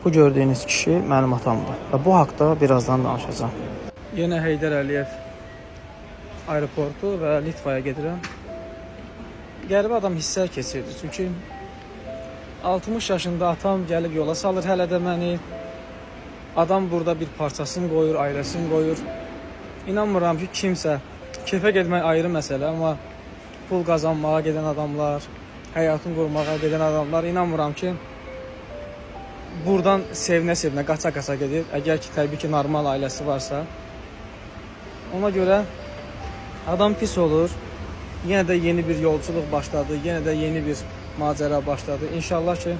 Bu gördüyünüz kişi mənim atamdır və bu haqda birazdan danışacağam. Yenə Heydər Əliyev aeroportu və Litvaya gedirəm. Qəribə adam hisslər keçirdi. Çünki 60 yaşında atam gəlib yola salır hələ də məni. Adam burada bir parçasını qoyur, ailəsini qoyur. İnanmıram ki, kimsə keyfə getmək ayrı məsələ, amma pul qazanmağa gedən adamlar, həyatını qurmağa gedən adamlar, inanmıram ki, buradan sevinə-sevinə, qaça-qaça gedir. Əgər ki, təbii ki, normal ailəsi varsa. Ona görə adam pis olur. Yenə də yeni bir yolculuq başladı, yenə də yeni bir macəra başladı. İnşallah ki,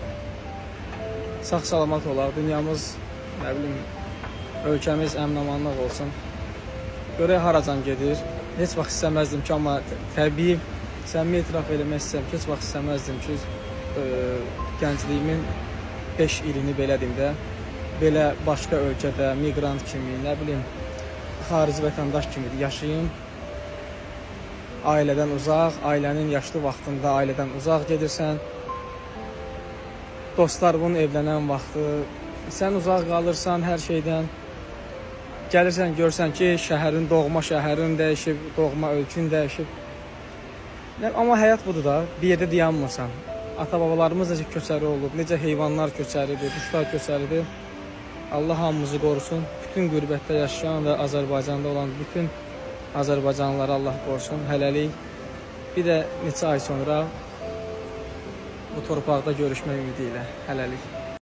sağ-salamat olar. Dünyamız, nə bilim, ölkəmiz əmin-amanlıq olsun. Görək haracan gedir. Heç vaxt istəməzdim ki, amma təbii səmimi etiraf eləmək istəyirəm ki, heç vaxt istəməzdim ki, gəncliyimin 5 ilini belə deyim də, belə başqa ölkədə miqrant kimi, nə bilim, xarici vətəndaş kimi yaşayım. Ailədən uzaq, ailənin yaşlı vaxtında ailədən uzaq gedirsən. Dostlarının evlənən vaxtı, sən uzaq qalırsan hər şeydən. Gəlirsən, görsən ki, şəhərin, doğma şəhərin dəyişib, doğma ölkün dəyişib. Amma həyat budur da, bir yerdə dayanmırsan. Ata-babalarımız necə köçəri olub, necə heyvanlar köçəridir, quşlar köçəridir. Allah hamımızı qorusun. Bütün qürbətdə yaşayan və Azərbaycanda olan bütün Azərbaycanlıları Allah qorusun. Hələlik bir də neçə ay sonra bu torpaqda görüşmək ümidi ilə. Hələlik.